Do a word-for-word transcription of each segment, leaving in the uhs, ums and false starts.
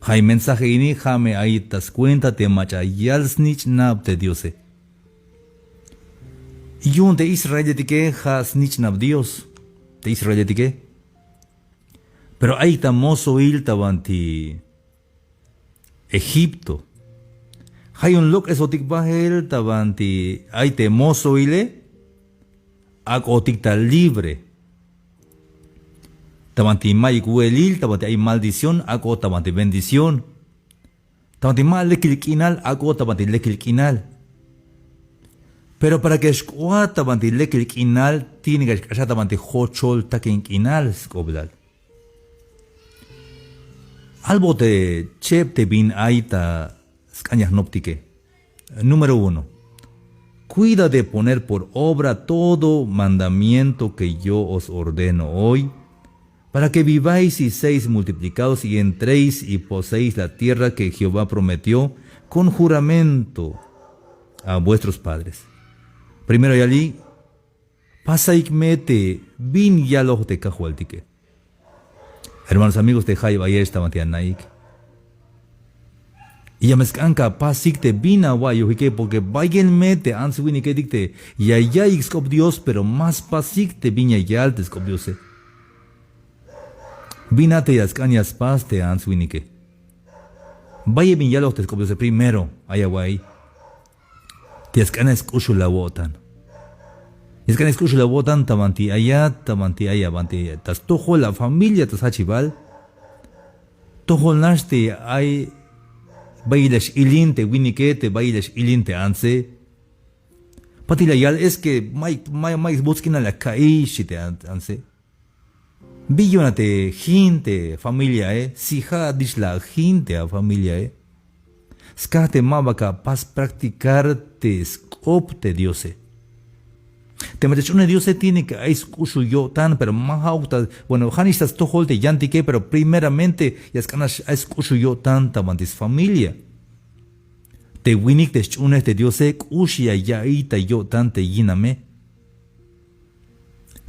Ja' mensaje ini ja' me ay ta skuenta te mach'a yal snich'nab te Diose. Yu'un te israeletike ja' snich'nab Dios, te israeletike. Pero ay ta mosoil ta banti Egipto. Ja' yu'un lok'esotik bael ta banti ay te mosoile, ak'otik ta libre. Ta banti mayuk we'elil, ta banti ay maldición, ak'ot ta banti bendición. Ta banti ma lekil k'inal, ak'ot ta banti lekil k'inal. Pero para que xk'oat ta banti lekil k'inal, tiene que xk'axat ta banti jochol takin k'inal sk'oblal. Albot te cheb te bin ay ta sk'an ya jnoptike. Número uno. Cuida de poner por obra todo mandamiento que yo os ordeno hoy, para que viváis y seáis multiplicados y entréis y poseéis la tierra que Jehová prometió con juramento a vuestros padres. Primero ya li', pasaik me te bin yaloj te Kajwaltike. Hermanos, amigos, te jayeb ayex ta banti anaik. Y ya me sk'an ka apasik te bin awa'iyojike, porque bayel me te ants winiketik te ya ya'iy sk'op Dios, pero ma spasik te bin ya yal te sk'op Diose. Bin a te ya sk'an ya spas te ants winike. Bayel bin yaloj te sk'op Diose primero, ay awa'iy. Te ya sk'an ya sk'uxul awo'tan. Ya sk'an ya sk'uxul awo'tan ta banti ayat, ta banti ay a banti ta stojol afamilia ta sjachibal. Tojol nax te ay bayel ya x-ilin te winike, te bayel ya x-ilin te antse. Patil ya yal es que mayuk, mayuk, mayuk sbuts' k'inal ya ka'iy, xchi te an-, antse. Bi yu'un a te jin te familiae, si ja'atix la jin te afamiliae. Skaj te maba ka apas practicar te sk'op te Diose. Te mach'a sch'unej Diose tiene que ay sk'uxul yo'tan, pero ma ja'uk ta, bueno, ja'nix ta stojol te yantike, pero primeramente ya sk'an nax ay sk'uxul yo'tan ta banti sfamilia. Te winik te sch'unej te Diose k'ux ya ya'iy ta yo'tan te yiname.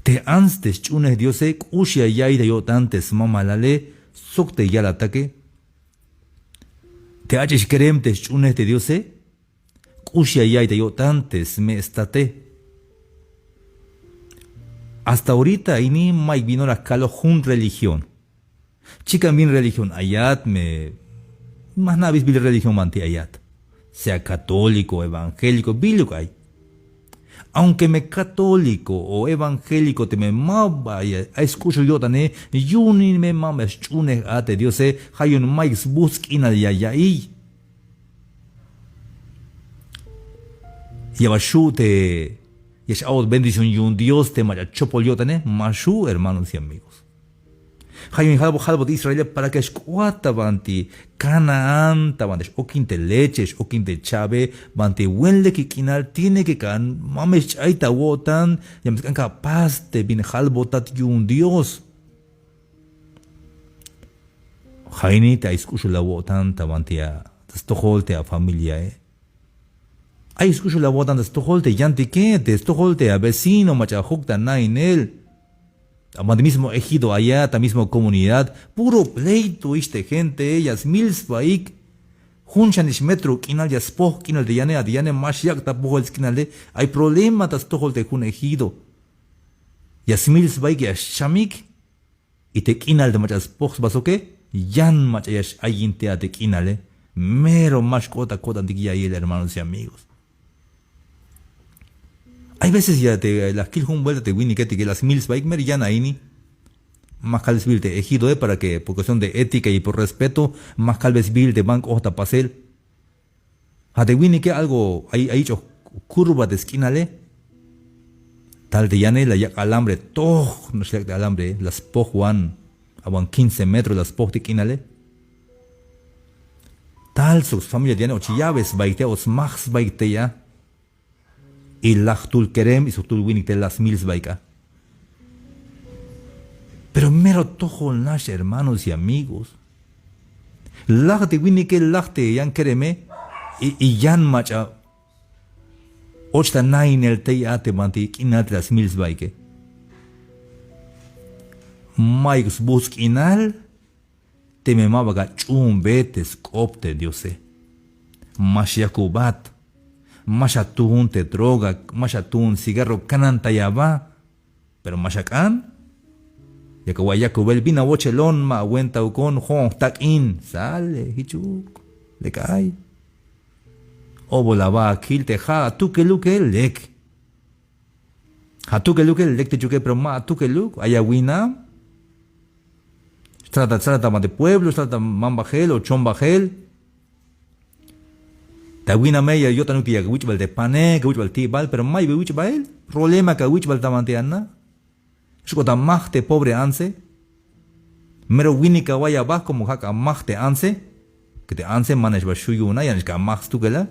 Te ants te sch'unej Diose k'ux ya ya'iy ta yo'tan te smamalale sok te yalatake. Te ach'ix kerem te sch'unej te Diose k'ux ya ya'iy ta yo'tan te sme' state. Hasta ahorita ini mayuk bin ora kaloj jun religión. Chikan bin religión ayat, me ma jna'be sbiil religión banti ayat. Sea católico, evangélico, biluk ay. Aunque me católico o evangélico, teme maba ay sk'uxul yo'tane, yu'un me maba sch'unej a te Diose, ja' yu'un mayuk sbujts' k'inal ya ya'iy. Ya bal xju' te ya x-a'bot bendición yu'un Dios te mach'a chopol yo'tane, ma xju', hermanos y amigos. Ja' yu'un jalbot, jalbot Israele para que xk'oat ta banti Canaán, ta banti x-okin te leche, x-okin te chabe, banti buen lekil k'inal, tiene que ka mame xch'ay ta awo'tan, ya me sk'an ka apas te bin jalbotat yu'un Dios. Ja' ini te ay sk'uxul awo'tan ta banti a, ta stojol te afamiliae. Ay sk'uxul awo'tan ta stojol te yantike, te stojol te avecino, mach'a ajok ta nainel. Ta banti mismo ejido ayat, ta mismo comunidad, puro pleito ix te gente, ya smil sbaik. Jun xanix metro k'inal ya spoj k'inal te yane, a te yane ma xyak' ta pojel sk'inale, ay problema ta stojol te jun ejido. Ya smil sbaik, ya xchamik. Y te k'inal te mach'a spoj sba soke, yan mach'a ya x-ayin te a te k'inale. Mero ma xk'ot ta ko'tantik ya'iyel, hermanos y amigos. Hay veces ya te la jkil jun vuelta te winiketike, la smil sbaik, mero yan a ini. Ma kalbe sbiil te ejidoe para que por cuestión de ética y por respeto, ma kalbe sbiil te ban k'ot ta pasel. Ja' te winike algo ay, ay ich'oj curva te sk'inale. Tal te yane la yak' alambre, toj nax la yak' te alambre, la spojwan, awan quince metros la spoj te k'inale. Tal sok sfamilia te yane och yabe sbaik te, och smaj sbaik te ya. Y laj jtul kerem y sok jtul winik te la smil sbaik a. Pero mero tojol nax, hermanos y amigos. Laj te winike, laj te yan kereme, y, y yan mach'a och ta nainel tey a te banti k'inal te la smil sbaike. Mayuk sbujts' k'inal, teme ma ba ka ch'uunbe te sk'op te Diose. Ma xyakubat, ma xatuun te droga, ma xatuun cigarro, kanantay aba. Pero ma xak'an. Yak awa'iy yakubel, bin awochelon, ma awentaukon, jo'on jtak'in. Sale, jichuk. Lek ay. Obol aba akil te ja' atukeluke, lek. Ja' atukeluke, lek te chuke, pero ma atukeluk, ay awinam. Xtrata, xtrata ta banti pueblo, xtrata ta mambajel o chombajel. Ta winame ya yo'tanuk te ya kawich'bal te pane, kawich'bal ti'bal, pero ma'yuk bi awich' bael. Problema kawich'bal ta banti ana. Xk'ot amaj te pobre antse. Mero winik awa'iy aba, como ja' k'amaj te antse. Que te antse ma nax ba xju' yu'un a, ya nax k'amaj stukel a.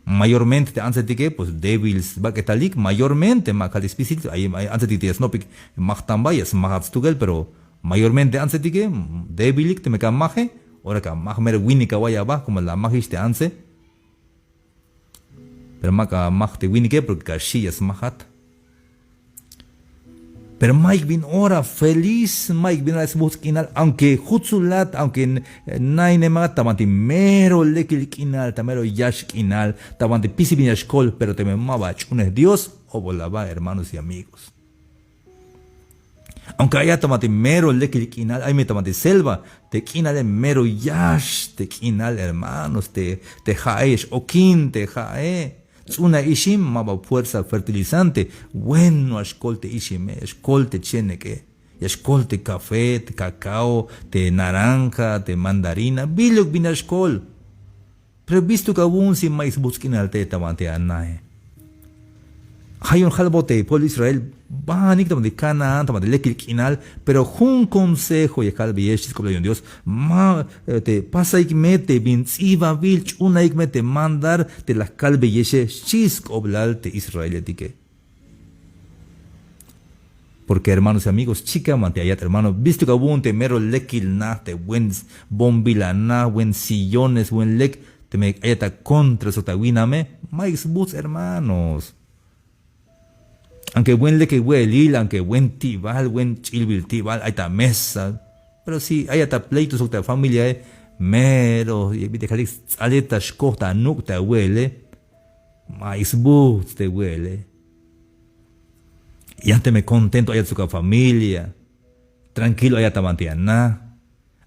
Mayormente te antsetike, pues débil sbak'etalik, mayormente, ma kaltik spisil, ay, ay antsetik te ya snopik majtan ba, ya smajat stukel, pero mayormente antsetike, débilik, teme ka maje, ora ka maj mero winik awa'iy aba, como la majix te antse. Pero ma ka maj te winike, porque ka xi' ya smajat. Pero ma'yuk bin ora feliz, ma'yuk bin ora sbujts' k'inal, aunque jutsulat, aunque n-, nainemakat, ta banti mero lekil k'inal, ta mero yax k'inal, ta banti pisil bin ya xkol, pero teme ma ba ach'unej Dios, obol aba, hermanos y amigos. Aunque ayat ta banti mero lekil k'inal, ay me ta banti selva, te k'inale mero yax te k'inal, hermanos, te, te ja'e ya x-okin, te ja'e. Ts'una ixim, ma ba fuerza fertilizante. Bueno, ya xkol te ixime, ya xkol te cheneke, ya xkol te café, te cacao, te naranja, te mandarina, biluk bin ya xkol. Pero bistuk awu'un si ma'yuk sbujts' k'inal te ta banti anae. Ja' yu'un jalbot te pueblo Israel, banik ta banti Canaán, ta banti lekil k'inal, pero jun consejo ya kalbeyex, xchi sk'oplal yu'un Dios, ma, eh, te pasaik me te bin ts'ibabil, ch'unaik me te mandar te la kalbeyexe, xchi sk'oplal te israeletike. Porque, hermanos y amigos, chikan banti ayat, hermano, bistuk awu'un te mero lekil na, te buen bombil a na, buen sillones, buen lek, teme ayat ta contra sok ta winame, ma'yuk sbujts', hermanos. Aunque buen lek we'elil, aunque buen ti'bal, buen ch'ilbil ti'bal, ay ta mesa. Pero si ayat ta pleito sok ta familiae, mero, bit'il jalik, ts'alet ta xkoj ta anuk' ta we'ele. Ma'yuk sbujts' te we'ele. Yan teme contento ayat sok a familia. Tranquilo ayat ta banti ana.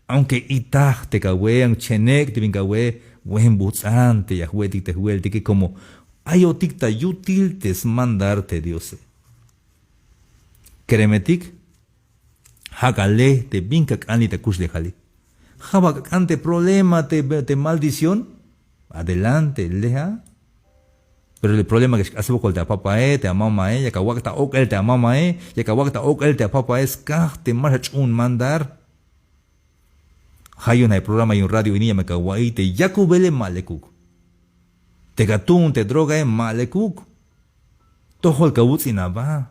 Aunque itaj te kawe'e, aunque chenek' te bin kawe'e, buen bujts'an te ya jwe'tik te jwe'eltike, como ayotik ta yutil te smandar te Diose. Keremetik, ja' ka le te bin ka k'an li' ta kuxlejali. Ja' ba ka k'an te problema, te, te maldición. Adelante, le a. Pero el problema que xk'asbokol te apapae, te amamae, ya ka wak' ta ok'el te amamae, ya ka wak' ta ok'el te apapae, skaj te ma xach'uun mandar. Ja' yu'un ja' programa yu'un radio ini ya me ka wa'iy te yakubele ma lekuk. Te ka tuun te drogae ma lekuk. Tojol ka wuts'in aba.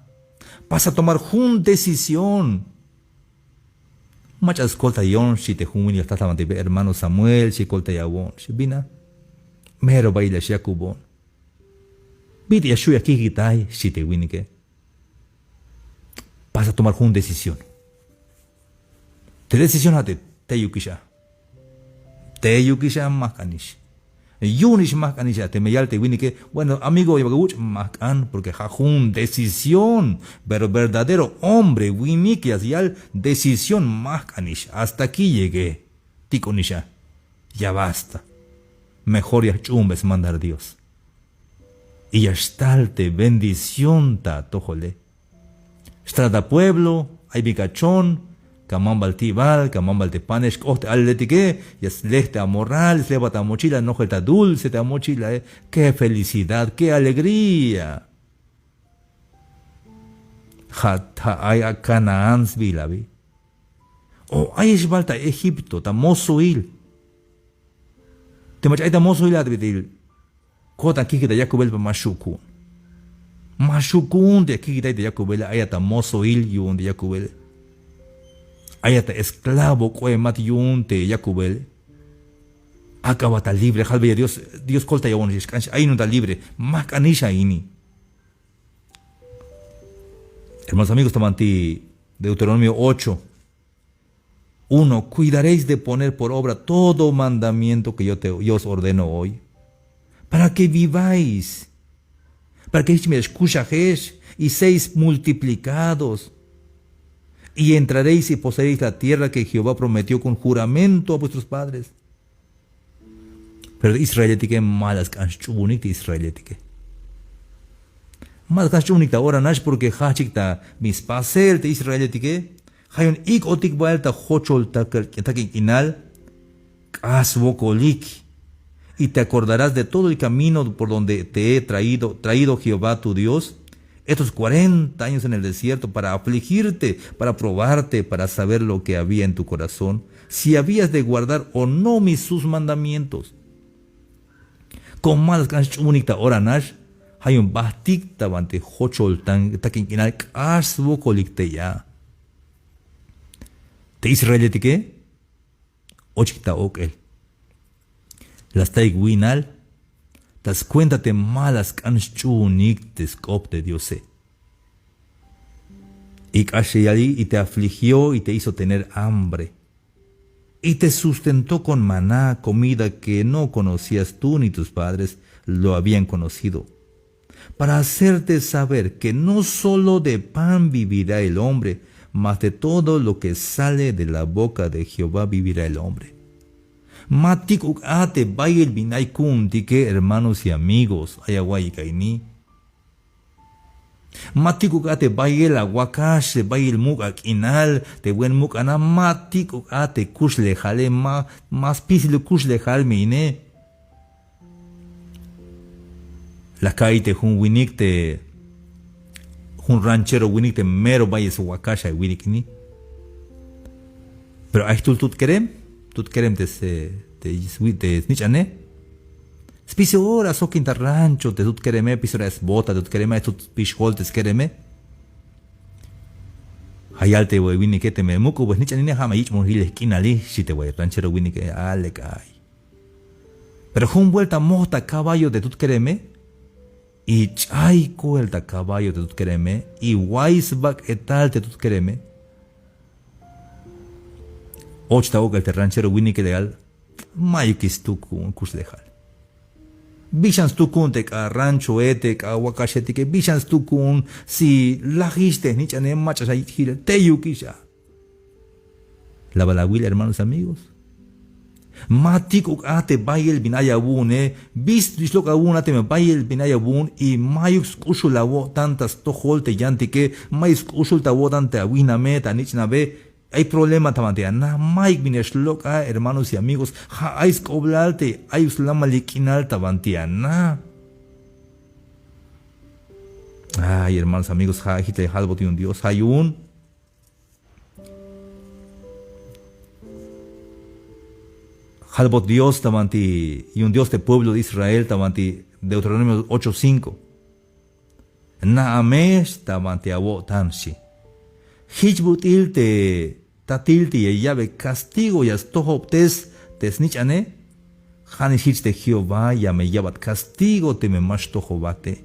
Pasa tomar jun decisión. Mach'a skoltayon, xchi te jun winik ya jta ta banti be, hermano Samuel, xchi, koltayawon, xchi, bin a. Mero bayel ya xyakubon. Bit'il ya xju' ya kijkitay, xchi te winike. Pasa tomar jun decisión. Te decisión ja' te teyukix a. Teyukix a, ma jk'anix. Yu'unix ma jk'anix a, teme yal te winike, bueno, amigo, ya ba awuch', ma jk'an, porque ja' jun decisión. Pero verdadero hombre, winik ya yal decisión, ma jk'anix. Hasta aquí llegué. Tik'onix a. Ya basta. Mejor ya jch'uunbe smandar Dios. Y ya xtal te bendición ta atojole. Xtal ta pueblo, ay bin ka chon, ka mambal ti'bal, ka mambal te pane, xk'ot te aleletike, ya slej te amoral, slejbat amochila, nojel ta dulce te amochilae. Qué felicidad, qué alegría. Ja', ja' ay a Canaán sbiil abi. O ayex bal ta Egipto, ta mosoil. Te mach'a ay ta mosoil a te bit'il ko'tan kijkitay yakubel, pero ma xju' ku'un. Ma xju' ku'un te ya kijkitay te yakubele, ayat ta mosoil yu'un te yakubele. Ayat ta esclavo k'oemat yu'un te yakubele. Ak'abat ta libre, jalbeya Dios, Dios koltayawon, xk'anix, ay in ta libre, ma jk'anix a ini. Hermanos, amigos, ta banti Deuteronomio ocho. Uno, cuidaréis de poner por obra todo mandamiento que yo, te, yo os ordeno hoy, para que viváis, para que jich me xkuxajex y seáis multiplicados, y entraréis y poseeréis la tierra que Jehová prometió con juramento a vuestros padres. Pero israeletike ma la sk'an xch'uunik te israeletike. Ma la sk'an xch'uunik ta ora nax, porque jajchik ta bin spasel te israeletike. Ja' yu'un ik'otik bael ta jochol takin k'inal k'ax swokolik. Y te acordarás de todo el camino por donde te he traído, traído Jehová tu Dios estos cuarenta años en el desierto para afligirte, para probarte, para saber lo que había en tu corazón, si habías de guardar o no mis, sus mandamientos. Como ma la sk'an xch'uunik ta ora nax, ja' yu'un bajtik ta banti jochol takin k'inal k'ax swokolik te ya. Te israeletike ochik ta ok'el. La staik wi'nal ta skuenta te ma la sk'an xch'uunik te sk'op te Diose. Y k'ax ya yali, y te afligió y te hizo tener hambre. Y te sustentó con maná, comida que no conocías tú ni tus padres lo habían conocido, para hacerte saber que no solo de pan vivirá el hombre, mas de todo lo que sale de la boca de Jehová vivirá el hombre. Ma tik'uk a te bayel bin ay ku'untike, hermanos y amigos, ay awa'iyik a ini. Ma tik'uk a te bayel awakax, te bayel muk' ak'inal, te buen muk' ana, ma tik'uk a te kuxlejale, ma, ma spisil kuxlejal me ine. La ka'iy te jun winik, te jun ranchero winik te mero bayel swakax a winik ini. Pero ay jtul tut kerem, tut kerem te, te, te snich'ane. Spisil ora sok in ta rancho te tut kereme, spisil ora ay sbota te tut kereme, ay tut spixjol te skereme. Ja' yal te winike teme muk'ub snich'anine, ja' me yich'bon jilel k'inali, xchi te ranchero winike, a lek ay. Pero jun vuelta moj ta caballo te tut kereme, y ch'ay koel ta caballo te tut kereme, y way sbak'etal te tut kereme. Och ta ok'el te ranchero winike, la yal, mayukix stuk ku'un kuxlejal. Bixan stuk ku'un te k'a ranchoe, te k'a wakaxetike, bixan stuk ku'un si lajix te jnich'ane, mach'a xa yich' jilel, teyukix a. La bal awil, hermanos, amigos. Ma tik'uk a te bayel bin ay awu'une, bis xlok' awu'un a teme bayel bin ay awu'un, y mayuk sk'uxul awo'tan ta stojol te yantike, mayuk sk'uxul ta awo'tan te awi'nabe, ta anich'nabe. Ay problema ta banti ana, mayuk bin ya xlok' a, hermanos y amigos, ja' ay sk'oblal te ayuk slamalik k'inal ta banti ana. Ay, hermanos, amigos, ja' jich la jalbot yu'un Dios, ja' yu'un jalbot Dios ta banti yu'un Dios te pueblo de Israel, ta banti Deuteronomio ocho cinco. Na'a me ta banti awo'tan, xchi. Jich but'il te tatil te ya ya'be castigo ya stojobtes te snich'ane. Ja'nix jich te Jehová ya me ya'bat castigo teme ma xtojobate.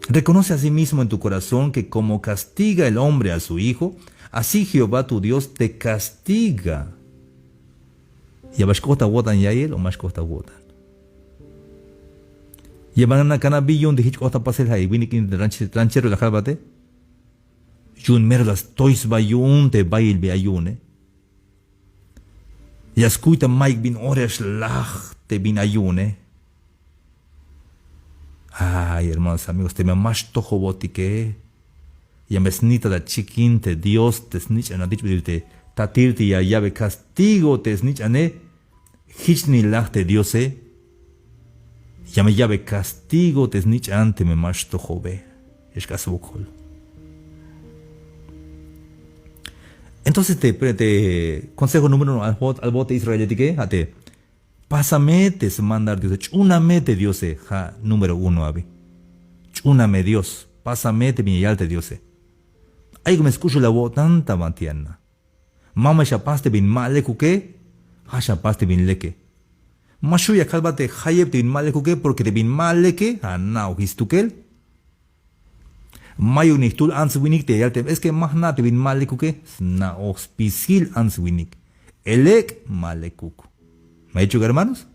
Reconoce asimismo en tu corazón que como castiga el hombre a su hijo, así Jehová tu Dios te castiga. ¿Ya bal xk'ot awo'tan ya'iyel o ma xk'ot awo'tan? ¿Ya bal ana' kana' bi yu'un te jich k'ot apasel? Ja' winik in ranch-, ranchero la jalbate. Yu'un mero la stoy sba yu'un te bayel bi ay yu'une. Ya skuy ta mayuk bin ora ya xlaj te bin ay yu'une. Ay, hermanos, amigos, teme ma xtojobotike, ya me snitat ta chikin te Dios te snich'an, a dich'bil te tatil te ya ya'be castigo te snich'ane. Jich nilaj te Diose, ya me ya'be castigo te snich'an teme ma xtojobe. Ya xk'ax swokol. Entonces te, te consejo número uno albot, albot te israeletike, ja' te pasa me te smandar Diose, ch'una me te Diose, ja' número uno abi. Ch'una me Dios, pasa me te bin ya yal te Diose. Ayuk me sk'uxul awo'tan ta banti ana. Ma me xapas te bin ma lekuke, ja' xapas te bin leke. Ma xju' ya kalbat te jayeb te bin ma lekuke, porque te bin ma leke ja' ana'ojix stukel. Mayuk ni jtul ants winik te ya yal te, es que ma jna' te bin ma lekuke. Sna'oj spisil ants winik. El ek' ma lekuk. ¿Me ha dicho, hermanos?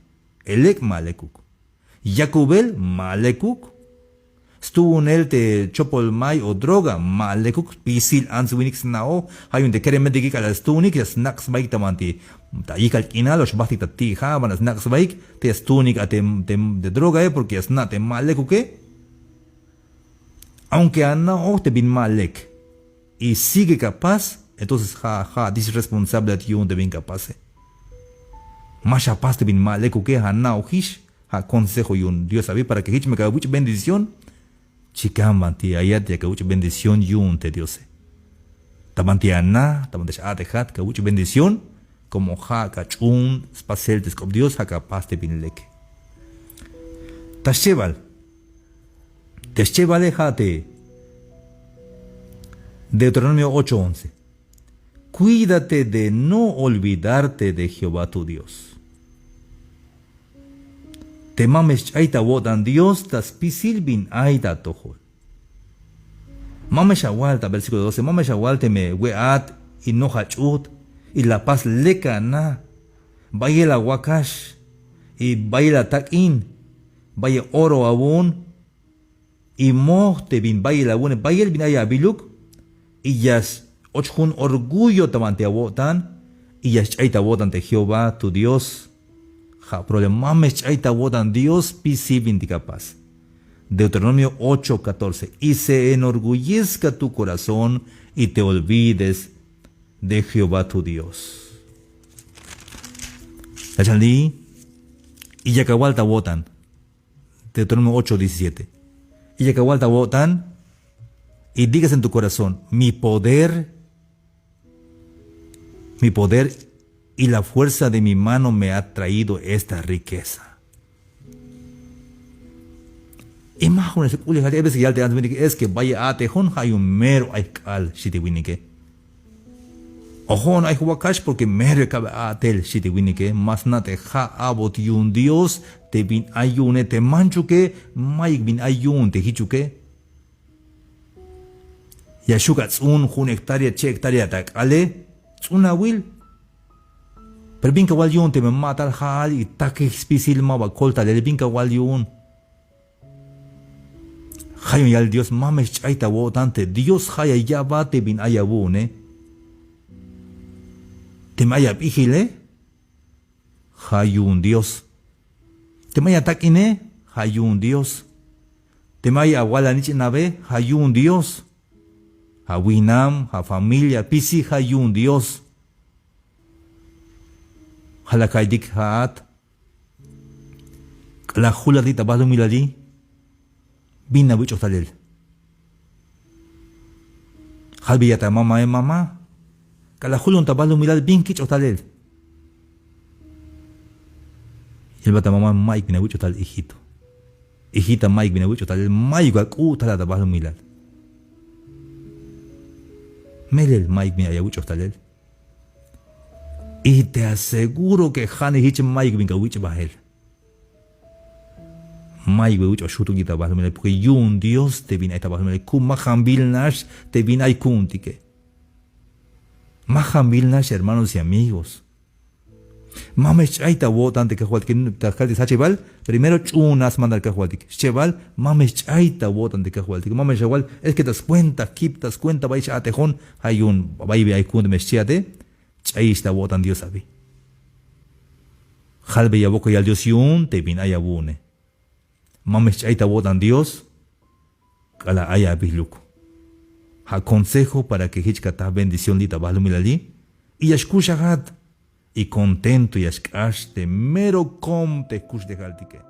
El ek' ma lekuk. Yakubel ma lekuk. Stuunel te chopol may o droga ma lekuk. Spisil ants winik sna'oj. Ja' yu'un te keremetike k'alal stuunik ya snak' sbaik ta banti, ta yijk'al k'inal o xbajtik ta ti'ja', ban ya snak' sbaik te ya stuunik a te, te, te drogae, porque ya sna' te ma lekuke. Aunque ana'oj te bin ma lek y sigue ka pas, entonces ja', ja' atix responsable yu'un te bin ka pase. Ma xa pas te bin ma lekuke, ana'ojix. Ja' consejo yu'un Dios abi para que jich me ka awich' bendición. Chikan banti ayat ya ka awich' bendición yu'un te Diose. Ta banti ana, ta banti x-a'tejat ka awich' bendición, como ja' ka ch'uun spasel te sk'op Dios, ja' ka pas te bin leke. Ta xchebal, te xchebale ja' te Deuteronomio ocho once. Cuídate de no olvidarte de Jehová tu Dios. Te ma me xch'ay ta awo'tan Dios ta spisil bin ay ta atojol. Ma me xawal ta versículo doce, ma me xawal teme we'at y noj ach'ujt y la pas lek ana, bayel awakax y bayel atak'in, bayel oro awu'un, y moj te bin bayel awu'une, bayel bin ay abiluk, y ya s-och jun orgullo ta banti awo'tan, y ya xch'ay ta awo'tan te Jehová tu Dios. Ja' problema, ma me xch'ay ta awo'tan Dios spisil bintik apas. Deuteronomio ocho catorce. Y se enorgullezca tu corazón y te olvides de Jehová tu Dios. La chan li, y ya ka awal ta awo'tan. Deuteronomio ocho diecisiete. Y ya ka awal ta awo'tan, y digas en tu corazón: mi poder, mi poder y la fuerza de mi mano me ha traído esta riqueza. Y ma jun ese k'ulejal, hay veces que yal te ants winike, es que bayel a'tejon, ja' yu'un mero ay jk'al, xchi te winike. O jo'on ay jwakax porque mero ya kabe a'tel, xchi te winike. Ma sna' te ja' a'bot yu'un Dios te bin ay yu'une. Te manchuke, mayuk bin ay yu'un te jichuke. Ya xju' ka ts'un jun hectárea, che' hectárea ta k'ale, ts'un awil. Pero bin ka awal yu'un teme ma tal ja'al y takej spisil, ma ba kol talel, bin ka awal yu'un. Ja' yu'un yal Dios: ma me xch'ay ta awo'tan. Te Dios ja' ya ya'bat te bin ay awu'une. Teme ay abijile, ja' yu'un Dios. Teme ay atak'ine, ja' yu'un Dios. Teme ay awal anich'nabe, ja' yu'un Dios. Ja' awinam, ja' afamilia, apisil, ja' yu'un Dios. Ja' la ka'iytik ja'at. K'alal julat li' ta balumilali, bin awich'oj talel. Jalbeya ta amamae: mamá, k'alal julon ta balumilal, bin kich'oj talel. Yalbat ta mamá: mayuk bin awich'oj talel, hijito. Hijita, mayuk bin awich'oj talel, mayuk ak'u' tal a ta balumilal. Melel mayuk bin ay awich'oj talel. Y te aseguro que ja'nix jich mayuk bin ka awich' bael. Mayuk bin awich'oj xujtuk li' ta balumilal, porque yu'un Dios te bin ay ta balumilal. Ku'un ma janbil nax te bin ay ku'untike. Ma janbil nax, hermanos y amigos. Ma me xch'ay ta awo'tan te Kajwaltike. Ta kaltik sjachebal, primero ch'uuna smantal Kajwaltik. Xchebal, ma me xch'ay ta awo'tan te Kajwaltik. Ma me xawal: es que ta swenta jkip, ta swenta bay x-a'tejon. Ja' yu'un bay bin ay ku'un teme xchiate. Ch'ayix ta awo'tan Dios abi. Jalbeya wokol yal Dios yu'un te bin ay awu'une. Ma me xch'ay ta awo'tan Dios k'alal ay abijluk. Ja' consejo para que jich ka ta bendición li' ta balumilali. Y ya xkuxajat. Y contento ya xk'ax te mero kom te jkuxlejaltike.